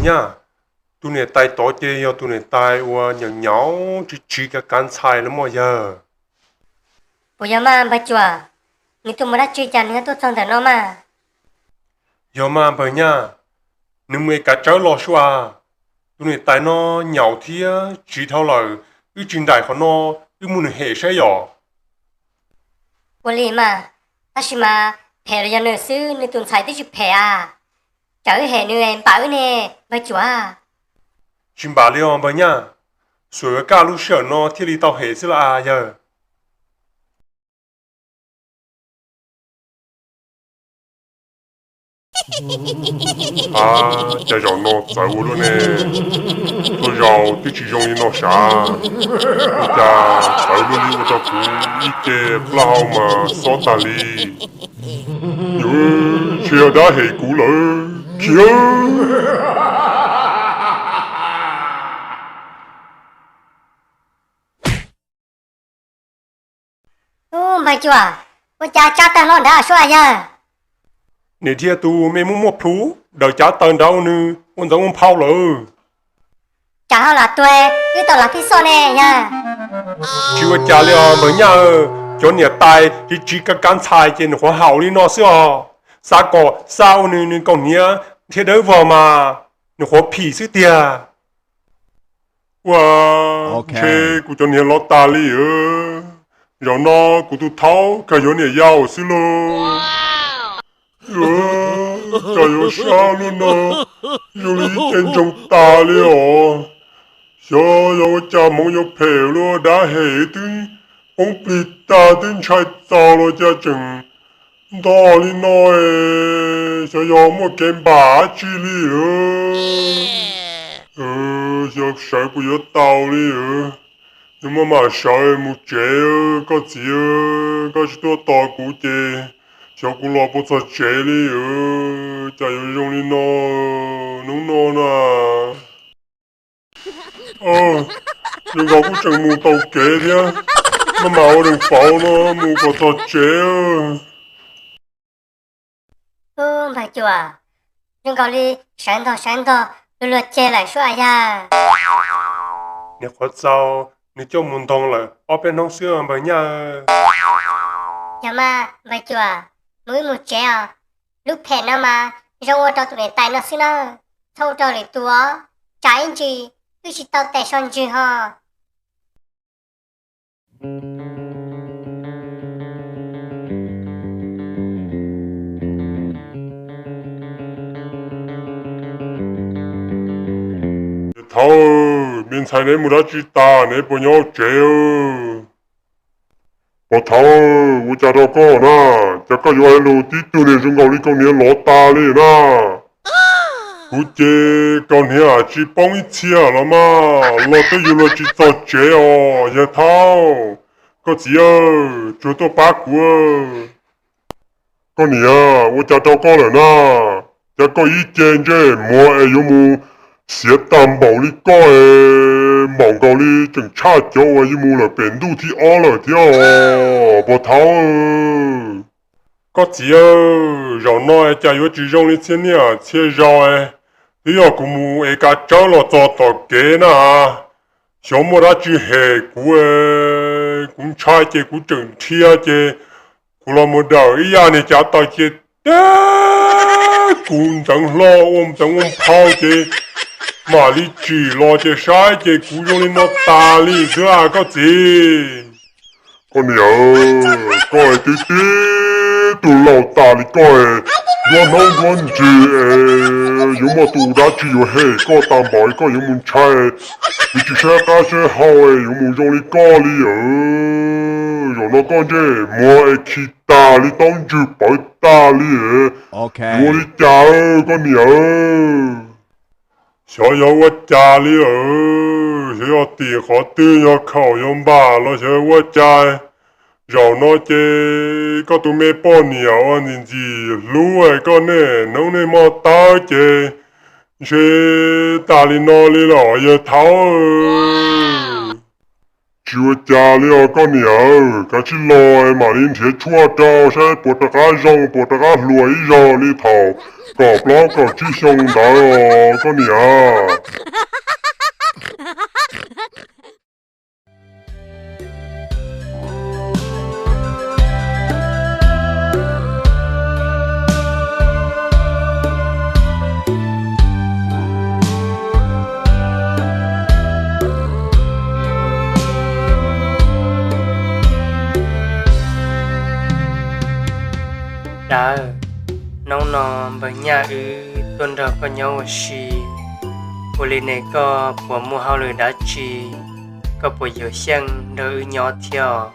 Nyab, tus niam tais tod ces yog tus niam tais uas nyaum nyaum tsiv tsiv kav kav ntxhais los mas yawg. Puas yog mas npawg Cuam? Nws tuaj mus dab tsi cas nws ho tuaj txog ntawm no mas? Yog mas npawg Nyab, nws mus ev kav tsawb los sua as. Tus niam tais no nyaum thiab tsiv dhau lawm, wb tsis nraim qhov no, wb mus nws hem saib yom. Ua li mas, tab sis mas phem los yog nws xwb, nws tus ntxhais twb tsis phem as. Tsam wb hem nws npam wb ne npawg Cuam. Tsis npam li os npawg Nyab, xuas yuav kaj lub sij hawm no thiaj li tau hem xwb los as yawg. Ab, cas zaum no txawv ua luaj ne. Txhua zaus twb tsis zoo li no sav, ua cas txawv luaj li ua rau kuv ib ce plaub hau mas xob tag li. Yuav tsis yog dab hem kuv lawm khiav. Ub, npawg Cuam, ua cas tsa tawg hlo nrad sua yawg? Niam dhia tus me muaj muaj plhu, daws cav taws nrad ua nws ua ntxoov ua phau lawm. Tsam ho lam tuag wb tau lam pheej xoj ne yawg. Tsis ua cas li os npawg Nyab, cov niam tais tsiv tsiv kav kav ntxhais ces nws qhuav haum li no xwb os. Xav kom xa ua nws nws kaus hniav thiab dawb vog mas nws qhuav phim xwb tiag. Ua, ntshe kuv cov hniav lov tas li. Zaum no kuv tus thaub kawg yuav niam yau xwb lauj. Cas yuav sab luaj no, zoo li ib ce ntsoog tas li os. Xyov yog ua cas hmoov yuav phem luaj, dab hem twb poob plig tag twb ntshai txaus los cas tseem ntog li no. Xyov yog muaj kev npam dab tsi li. Xyov sawv puas yuav tau li. Yuav muaj mam sawv mus tsev, koj txiv, koj tsis tuaj tos kuv ces xyov kuv los puas txog tsev li. Cas yuav zoo li no hnub no na. Zoo nkaus kuj tseem mus tau kev thiab, maj mam ua dees pauv no mus kom txog tsev. Ub, npawg Cuam, zoo nkaus li sawv ntog sawv ntog luag luag ceg lawm sua yawg. Niam qhuav txaus, nws coj mus ntoo lawm ob peb hnub xwb npawg Nyab. Yog mas npawg Cuam, mus wb mus tsev os. Lub phem no mas zoo ua rau tus niam tais no xwb na, txhob ua rau lwm tus os, tsam ib ntsis wb tsis tau tes so ntswg ho. Thaub, me ntxhais neb mus dab tsi tas, neb puas nyob tsev? Pov Thaub, ua cas rau koj na, cas koj yuav hais lus tib tug niag zoo nkaus li kaus hniav lov tas li na? Kuv ces kaus hniav tsis poob ib txhia los mas, los twb yuav luag tsis txog tsev os yawg Thaub. Koj txiv, tsuag tuaj pab kuv. Koj niam, ua cas rau koj lawm na? Cas koj ib ce ntsej muag es yuav mus xiav tag npaum li koj es, npaum nkaus li tseem tshaj cov uas yuav mus lawm pem ntuj thib ob lawm thiab os Pov Thaub. Koj txiv, zaum no cas yuav tsis zoo li txhia niaj txhia zaus, twb yog kuv mus ev kav tsawb los txog tom kev na, xyov muaj dab tsi hem kuv, kuv ntshai ces kuv tseem dhia ces kuv los mus dawm ib yam niag cav taws ces teb kuv ntxeev hlo ua ntxeev ua phau ces mam li tsim los ces saib ces kuv zoo li no tas li xwb koj txiv. Koj niam, koj twb tib tug laus tas li koj, nruab hnub nruab ntsws es yuav muaj tus dab tsi yuav hem koj tag npaum koj yuav mus ntshai, kuv tsis saib qab saib hau yuav mus zoo li koj li. Zaum no koj ntsej muag es khi tag li taub ntswg pawv tag li, yuav ua li cas koj niam? Xyov yog ua cas li, xyov yog tim qhov twg, yog khaum yog npam los xyov ua cas. Zaum no ces koj tus me poj niam uas ntxim ntxim hlub koj niaj hnub niaj hmo tawb ces ntshe tas li no li los yawg Thaub. Tsis ua cas li os koj niam, kav tsij los mam li nrhiav tshuaj rau saib puas rov qab zoo, puas rov qab hluas ib zaug li thaum kaum plaub kaum tsib xyoo ntawd os koj niam. Dawb, hnub no npawg Nyaj wb tuaj nrog koj nyob ua si, ua li ne koj puas muaj hauj lwm dab tsi, koj puas yuav xyeej nrog wb nyob thiab?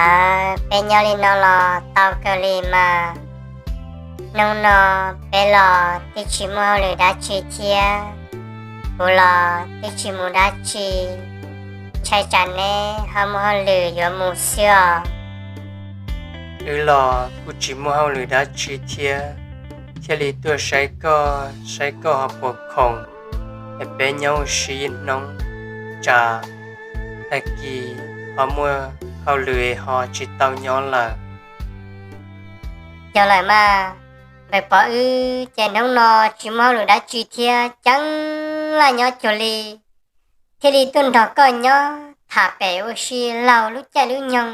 Aw, peb nyob li no los tau kawg li mas. Hnub no peb los twb tsis muaj hauj lwm dab tsi thiab, kuv los twb tsis mus dab tsi, ntshai tsam neb ho muaj hauj lwm yuav mus xwb os. Wb los kuj tsis muaj hauj lwm dab tsi thiab, thiaj li tuaj saib koj, saib koj ho puas khoom es peb nyob ua si ib hnub, tsam tag kis ho muaj hauj lwm ho tsis tau nyob lawm. Yog lawm mas, npawg Pov wb ces hnub no tsis muaj hauj lwm dab tsi thiab, ceeb laj nyob cuag li, thiaj li tuaj nrog koj nyob tham pem ua si laug lub caij lub nyoog,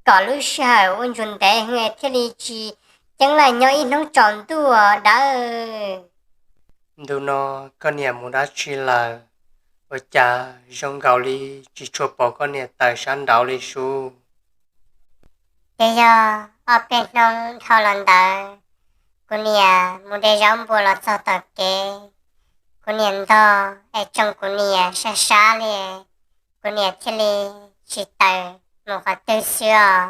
kom lub sij hawm ua ntsuag ntev heev thiaj li tsis ceeb laj nyob ib hnub tsaus ntuj dawb. Ntu no koj niam mus dab tsi lawm? Ua cas zoo nkaus li tsis tshua pom koj niam tawm sab nraud li sub? Ces yog ob peb hnub dhau los ntawd, kuv niam mus de zaub npua los txog tom kev, kuv niam ntog es tsoo kuv niam sab sab li, kuv niam thiaj li tsis tawm mus qhov twg xwb os.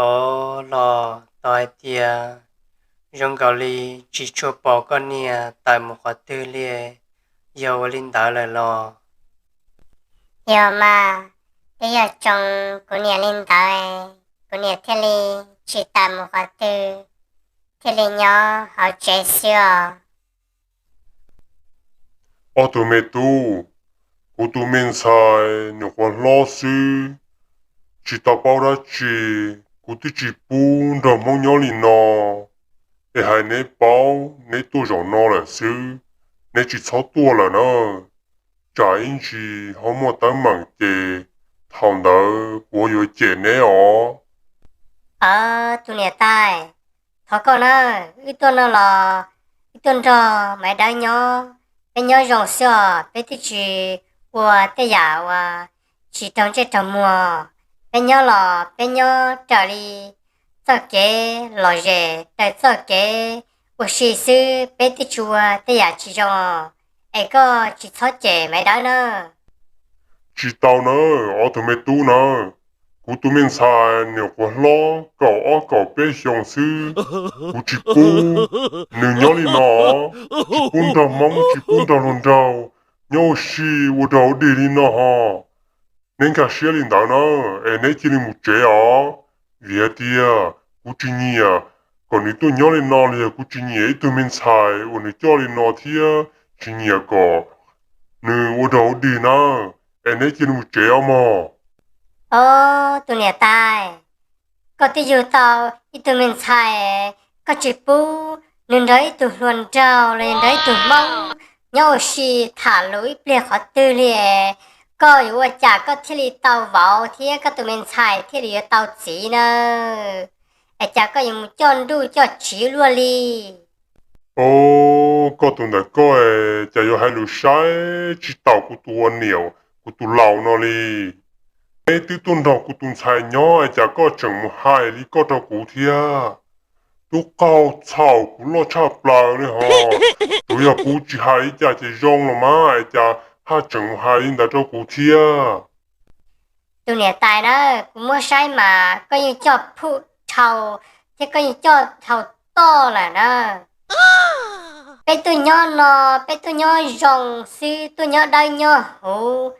Os, los tau hais tias zoo nkaus li tsis tshua pom koj niam tawm mus qhov twg li, yog ua li ntawd lawm los? Yog mas, twb yog tsoo kuv niam li ntawd, kuv niam thiaj li tsis tawm mus qhov twg, thiaj li nyob hauv tsev xwb os. Ob tug me tub, kuv tus me ntxhais nyuam qhuav hlob xwb, tsis tau paub dab tsi, kuv twb tsis pub nrog Hmoob nyob li no, es hais neb paub neb tuaj zaum no lawm xwb, neb tsis txhob tuaj lawm na. Tsam ib ntsis ho muaj teeb meem ces thaum ntawd kuv yuav cem neb os. Aw, tus niam tais, thov koj na, wb tuaj no los wb tuaj nrog Maiv Dawb nyob, peb nyob zoo xwb os, peb twb tsis ua tej yam uas tsis raug ntsej raug muag, peb nyob los peb nyob raws li txoj kev lom zem, raws txoj kev ua si xwb, peb twb tsis ua tej yam tsis zoo, es koj tsis txhob cem Maiv Dawb na. Tsis tau na, ob tug me tub na, kuv tus me ntxhais nyuam qhuav hlob kaum ob kaum peb xyoo xwb, kuv tsis pub nws nyob li no, tsis pub nrog Hmoob, tsis pub nrog hluas nraug nyob ua si ua rau dig li no ho. Neb nkag siab li ntawd na, es neb cia li mus tsev os, vim hais tias kuv tsis nyiam kom nws tuaj nyob li no los yog kuv tsis nyiam ib tug me ntxhais uas nws coj li no thiab tsis nyiam kom nws ua rau dig na, es neb cia li mus tsev os mog. Ob tug niam tais, koj twb yug tau ib tug me ntxhais, koj tsis pub nws nrog ib tug hluas nraug los yog nrog ib tug Hmoob nyob ua si tham lus ib pliag qhov twg li, koj yuav ua cas koj thiaj li tau vauv thiab koj tus me ntxhais thiaj li yuav tau txiv na? Es cas koj yuav mus coj nruj coj tsiv luaj li? Os, koj tus ntawm koj es cas yuav hais lus saib tsis taus kuv tus ua niam kuv tus laus no li. Neb twb tuaj nrog kuv tus ntxhais nyob es cas koj tseem mus hais li koj rau kuv thiab? Tub qaug txhaum kuv loj tshaj plaws li ho. Tsuas yog kuv tsis hais li cas ces zoo los mas es cas haj tseem mus hais li ntawd rau kuv thiab? Tus niam tais na, kuv muab saib mas koj yeej coj phum dhau thiab koj yeej coj dhau toj lawm na. Peb tuaj nyob no, peb tuaj nyob zoo xwb, tuaj nyob dawb nyob huv,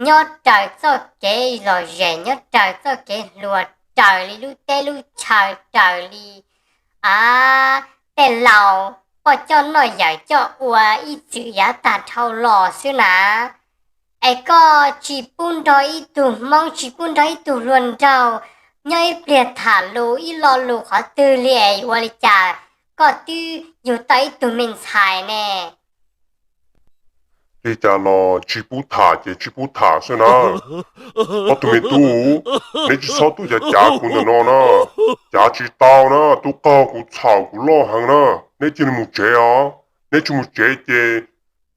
nyob raws txoj kev lom zem, nyob raws txoj kev hluas, raws li lub teb lub chaw, raws li a tej laus poj coj noj yawm coj ua ib txwm yav tag dhau los xwb na. Es koj tsis pub nrog ib tug Hmoob, tsis pub nrog ib tug hluas nraug nyob ib pliag tham lus ib lo lus qhov twg li es yuav ua li cas koj twb yug tau ib tug me ntxhais ne? Li cas los tsis pub tham ces tsis pub tham xwb na. Ob tug me tub, neb tsis txhob tuaj cav cav kuv ntawm no na. Cav tsis tau na, tub qaug kuv txhaum kuv loj heev na. Neb cia li mus tsev os. Neb tsis mus tsev ces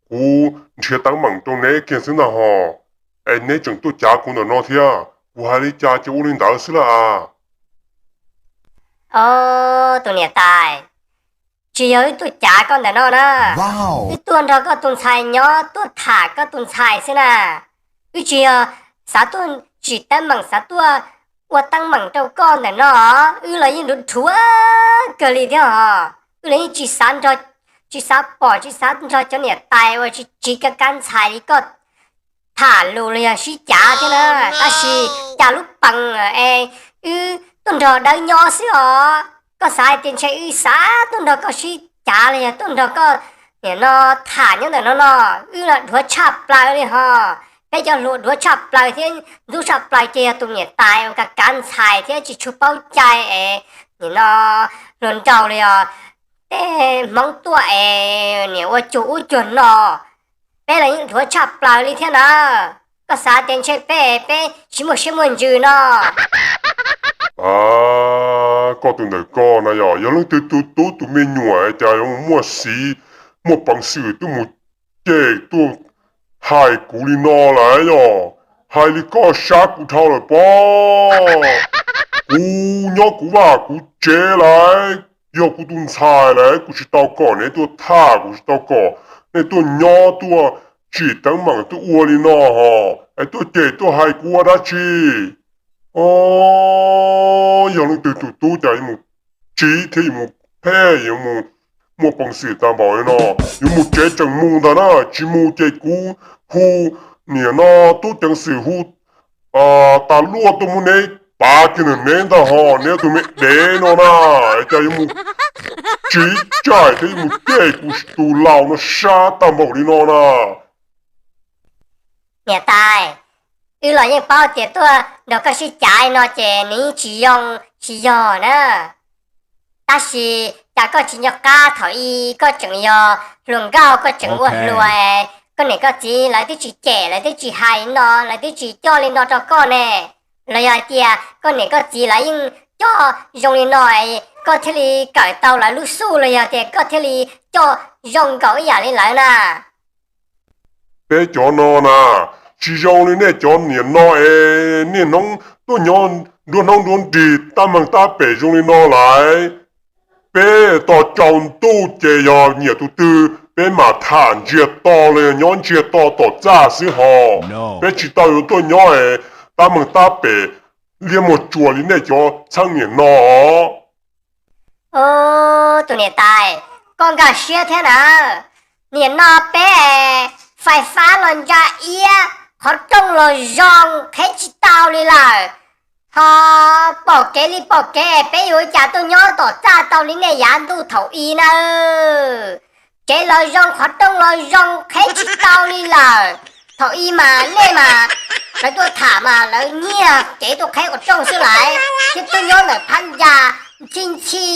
kuv nrhiav teeb meem rau neb kiag xwb ntag hos. Es neb tseem tuaj cav kuv ntawm no thiab, kuv hais li cas ces ua li ntawd xwb lawm as. Os, tus niam tais, tsis yog wb tuaj cav koj ntawm no na. Wb tuaj nrog koj tus ntxhais nyob, tuaj tham koj tus ntxhais xwb na. Wb tsis yog xav tuaj tsim teeb meem, xav tuaj ua teeb meem rau koj ntawm no. Wb los yeej dhuav dhuav kawg li thiab hos. Wb los yeej tsis xav nrog, tsis xav pom, tsis xav nrog cov niam tais uas tsis tsiv kab kab ntxhais li koj tham lus los yog sib cav thiab na. Tab sis cas lub pees es wb tuaj nrog dawb nyob xwb os. Koj xav hais tias ntshe wb xav tuaj nrog koj sib cav los yog tuaj nrog koj nim no tham nyob ntawm no no, wb los dhuav tshaj plaws li hos. Peb cov hluas dhuav tshaj plaws thiab ntxub tshaj plaws ces yog tus niam tais uas kab kab ntxhais thiab tsis tshua paub cai es nim no hluas nraug los yog tej Hmoob tuaj es niam ua cuag ub cuag no, peb los yeej dhuav tshaj plaws li thiab na. Koj xav tias ntshe peb, peb tsis muaj siab muaj ntsws no. Koj tus ntawm koj na yog, yog leej twg tus tub tus me nyuam cas yuav muaj xiv, muaj peev xwm tuaj mus cem tuaj hais kuv li no lawm yog? Hais li koj sab kuv dhau lawm pob. Kuv nyob kuv vaj kuv tsev lawm, yog kuv tus ntxhais lawm, kuv tsis tau kom neb tuaj tham, kuv tsis tau kom nej tuaj nyob tuaj tsim teeb meem tuaj ua li no hos, es tuaj cem tuaj hais kuv ua dab tsi? Os, yog leej twg tus tub cas yuav mus tsiv thiab yuav mus phem, yuav mus muaj peev xwm tag npaum li no, yuav mus tsev tseem mus ntag na, tsis mus ces kuv hu niam no tub ceev xwm hu tas luaj tuaj muab neb pav kiag nws neb ntag hos, neb tus me dev no na, cas yuav mus tsiv tsaim thiab yuav mus cem kuv tus laus no sab tag npaum li no na. Niam tais, wb los yeej paub tias tuaj nrog koj sib cav no ces nws yeej tsis zoo tsis yog na. Tab sis cas koj tsis nco qab thaum ub koj tseem yog hluas nkauj, koj tseem ua hluas, koj niam koj txiv lawv twb tsis cem, lawv twb tsis hais no, lawv twb tsis coj li no rau koj ne. Los yog hais tias koj niam koj txiv lawv yeej coj zoo li no, koj thiaj li kawm tau lawv lub xub, los yog tias koj thiaj li coj zoo nkaus ib yam li lawv na. Peb cov no na, tsis zoo li nej cov niam no es niaj hnub tuaj nyob nruab hnub nruab nrig tab meeg tab pem zoo li no lawm. Peb tos tsaus ntuj ces yog nyiam tus twg peb mam tham ntsiag to los yog nyob ntsiag to tom txaj xwb hos. Peb tsis tau yuav tuaj nyob tab meeg tab pem liab muag tsuas li nej cov txheej niam no. Ub, tus niam tais, koj nkag siab thiab na. Niam no peb fais fab los ntsa iab, qhov rooj los zoo, qheb tsis tau li lawm. Ho pom kev li pom kev, peb yuav ua cas tuaj nyob tom txaj tau li nej yav ntuj thaum i na. Kev los zoo, qhov rooj los zoo, qheb tsis tau li lawm. Thaum i mas nej mas lawv tuaj tham mas lawv nyiag kev tuaj qheb qhov rooj xwb lawm, thiab tuaj nyob ntawm phab ntsa ntxhi ntxhi,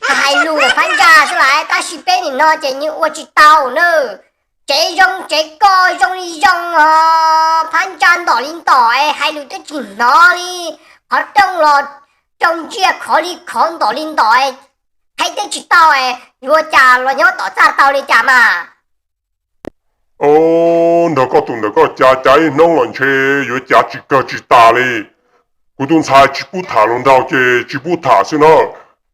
hais lus ntawm phab ntsa xwb lawm, tab sis peb nim no ces nws ua tsis tau na. Tsev zoo tsev koj zoo li zoo os, phab ntsa ntom li ntom, hais lus twb tsis hnov li, qhov rooj los rooj ntsiag khov li khov ntom li ntom, qheb twb tsis tau, yuav ua cas los nyob tom txaj tau li cas mas. Nrog koj tus ntawm koj cav cav ib hnub los ntshe yuav cav tsis kawg tsis tas li. Kuv tus ntxhais tsis pub tham hluas nraug ces tsis pub tham xwb na.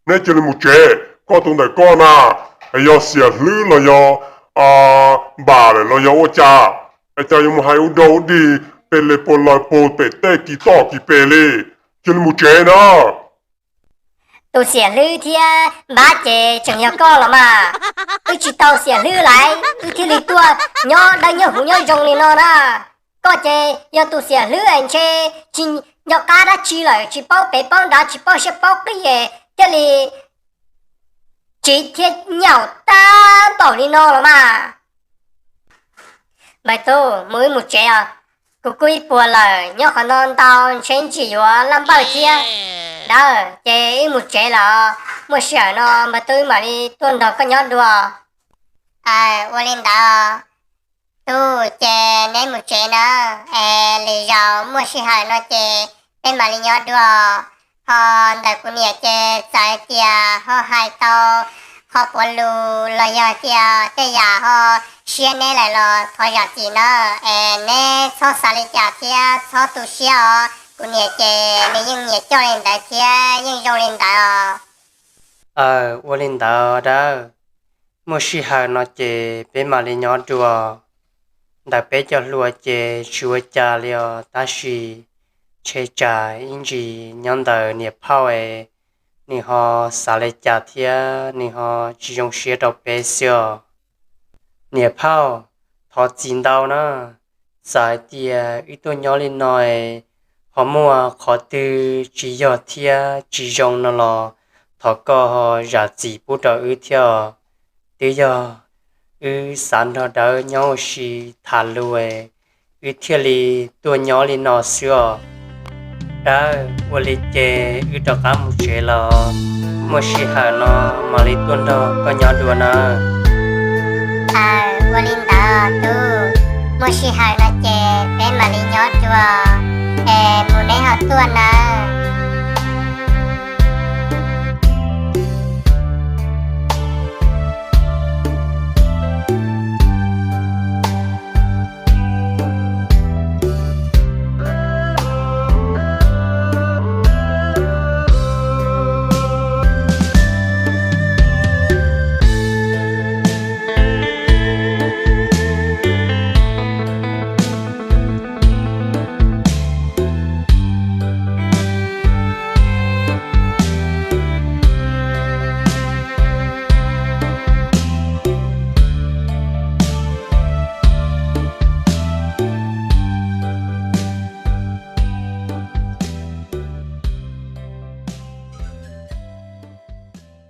Neb cia li mus tsev, koj tus ntawm koj na, yog xiam hlwb los yog npam lawm los yog ua cas, cas yuav mus hais ua dog ua dig pem le puag laws puag pem tej kis toj kis pes li. Cia li mus tsev na. Tus xiam hlwb thiab npam ces tseem yog koj los mas. Wb tsis tau xiam hlwb lawm wb thiaj li tuaj nyob dawb nyob huv nyob zoo li no na. Koj ces yog tus xiam hlwb es ntshe tsis nco qab dab tsi lawm, tsis paub pem paub nrad, tsis paub siab paub qis, thiaj li tsiv thiab nyaum tab npaum li no los mas. Npawg tub, mus wb mus tsev os. Kuv kuj ib puas lawm, nyob qhov no ntau ntshe ntsis yuav laj npawj thiab. Dawb, ces wb mus tsev lawm, muaj sij hawm no npawg tub wb mam li tuaj nrog koj nyob dua. Aw, ua li ntawd. Tub, ces neb mus tsev na, es lwm zaus muaj sij hawm no ces peb mam li nyob dua. Ho ntawm kuv niam ces txawm tias ho hais tau qhov puav lus los yog tias tej yam ho siab neb lawm los thov zam txim na, es neb txhob xav li cas thiab txhob tu siab os. Kuv niam ces nws yeej nyiam coj li ntawd thiab yeej zoo li ntawd os. Aw, ua li ntawd dawb. Muaj sij hawm no ces peb mam li nyob dua. Ntawm peb cov hluas ces tsis ua cas li os, tab sis ntshe tsam ib ntsis nyob ntawm niam phauj es nws ho xav li cas thiab nws ho tsis zoo siab rau peb xwb os. Niam phauj, thov txim ntau na. Txawm hais tias wb tuaj nyob li no es ho muaj qhov twg tsis yog thiab tsis zoo no los thov koj ho zam txim pub rau wb thiab os. Twb yog wb xav nrog dawb nyob ua si tham lus es wb thiaj li tuaj nyob li no xwb os. Dawb, ua li ces wb rov qab mus tsev los, muaj sij hawm no mam li tuaj nrog koj nyob dua nawb. Aw, ua li ntawd tub, muaj sij hawm no ces peb mam li nyob dua, es mus neb ho tuaj nawb.